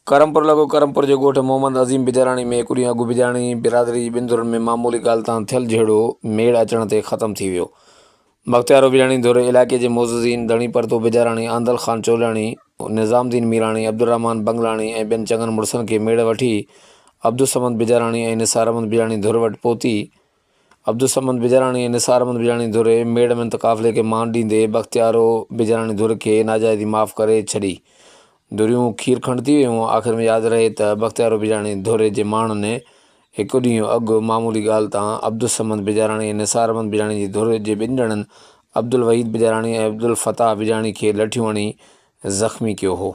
ڪرمپور لڳو ڪرمپور جي ڳوٺ محمد عظيم بجاراڻي ۾ هڪ ڏينهن اڳ بجاراڻي برادري جي ٻن ڌرين ۾ معمولي ڳالهه تان ٿيل جهيڙو ميڙ اچڻ تي ختم ٿي ويو. بختيارو بجاراڻي ڌر علائقي جي معززين ڌڻي پرتو بجاراڻي، آندل خان چولاڻي، نظام الدين ميراڻي، عبدالرحمان بنگلاڻي ۽ ٻين چڱن مڙسن کي ميڙ وٺي عبدالصمد بجاراڻي ۽ نثار احمد بجاراڻي ڌر وٽ پهتي عبدالصمد بجاراڻي ۽ نثار احمد بجاراڻي ڌر ميڙ منٿ قافلي کي مان ڏيندي بختيارو بجاراڻي ڌر کي ناجائزي معاف ڪري ڇڏي. ڌريون کير کنڊ ٿي ويون. آخر ۾ ياد رهي ته بختيارو بجاراڻي ڌر جي ماڻهن هڪ ڏينهن اڳ معمولي ڳالهه تان عبدالصمد بجاراڻي ۽ نثار احمد بجاراڻي جي ڌر جي ٻن ڄڻن عبدالوحيد بجاراڻي ۽ عبدالفتاح بجاراڻي کي لٺيون هڻي زخمي ڪيو هو.